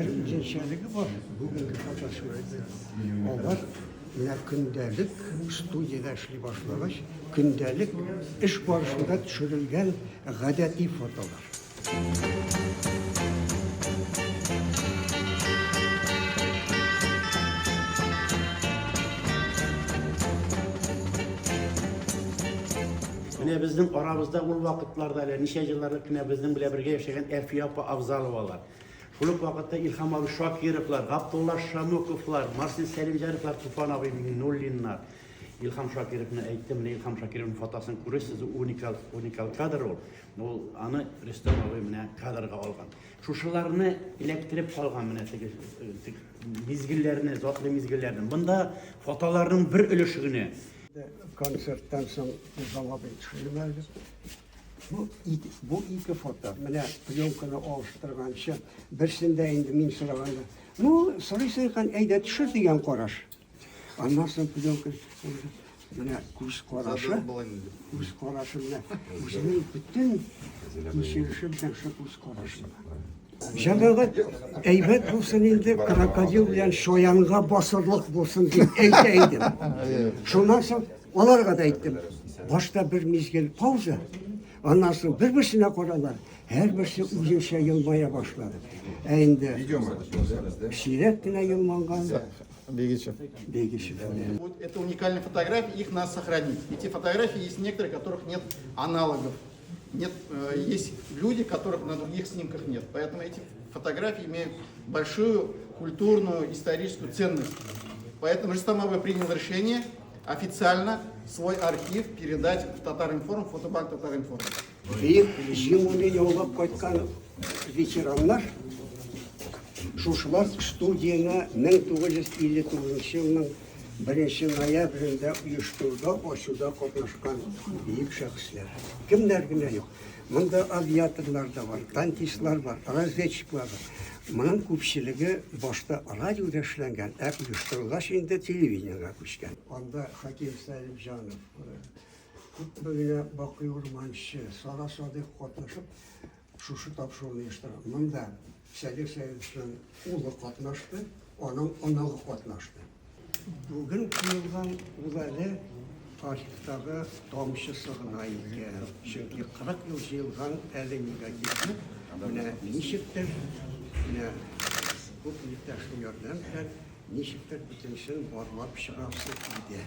Бер үзенчәлеге бар бүгенге фотосурәтләрнең. Алар менә көндәлек студиядә эшли башлагач, көндәлек эш барышында төшерелгән гадәти фотолар. Менә безнең арабызда ул вакытларда әле ничә еллар элек кенә безнең белән бергә яшәгән Әлфия апа Авзаловалар. Шул ук вакытта Илһам абый Шакировлар, Габдулла Шамуковлар, Марсил Сәлимҗановлар, Туфан абый Миңнуллиннар. Илһам Шакировны әйттем, менә Илһам Шакировның фотосын күрерсез, уникаль, уникаль кадр ул. Ул аны Рөстәм абый менә кадрга алган. Шушыларны эләктереп калган менә теге мизгелләрне, затлы мизгелләрне. Монда фотоларның бер өлеше генә. Концерттан соң Илһам абый төшермәде. Бу ике, бу ике фото. Менә пленканы алыштырганчы, берсендә инде мин сораганда, ну, сорыйсың икән, әйдә төшер дигән караш. Аннан соң пленка менә күз карашы, күз карашы менә үзенең бөтен кичереше белән шул күз карашы. Җәмәгать әйбәт булсын инде, крокодил белән шаянга басырлык булсын дип әйтә идем. Шуннан соң аларга да әйттем. Башта бер мизгел пауза, аннан соң бер-берсенә каралар, һәрберсе үзенчә елмая башлады. Ә инде сирәк кенә елманган Бегичев. Бегичев. Вот это уникальные фотографии, их надо сохранить. Эти фотографии есть некоторые, которых нет аналогов. Нет, есть люди, которых на других снимках нет. Поэтому эти фотографии имеют большую культурную, историческую ценность. Поэтому Рустам абый принял решение официально свой архив передать в Татар-Информ, фотобанк Татар-Информ. Бөек Җиңүне яулап кайткан ветераннар шушылар студияне 1959 елның 1 ноябрендә оештыруда, ачуда катнашкан бөек шәхесләр. Кемнәр генә юк. Монда авиаторлар да бар, танкистлар бар, разведчиклар бар. Моның күпчелеге башта радиода эшләнгән, ә оештырылгач инде телевидениегә күчкән. Анда Хәким Сәлимҗанов, күпме генә Бакый Урманчы, Сара Садыйк катнашып, шушы тапшыруны оештырган. Монда Сәлих Сәлиховичның улы катнашты, аның оныгы катнашты. Бүген куелган ул әле архивтагы тамчысы гына икән. Чөнки 40 ел җыелган әле негативны менә ничектер, менә күп иптәшле ярдәм белән ничектер бөтенесен барлап чыгасы иде.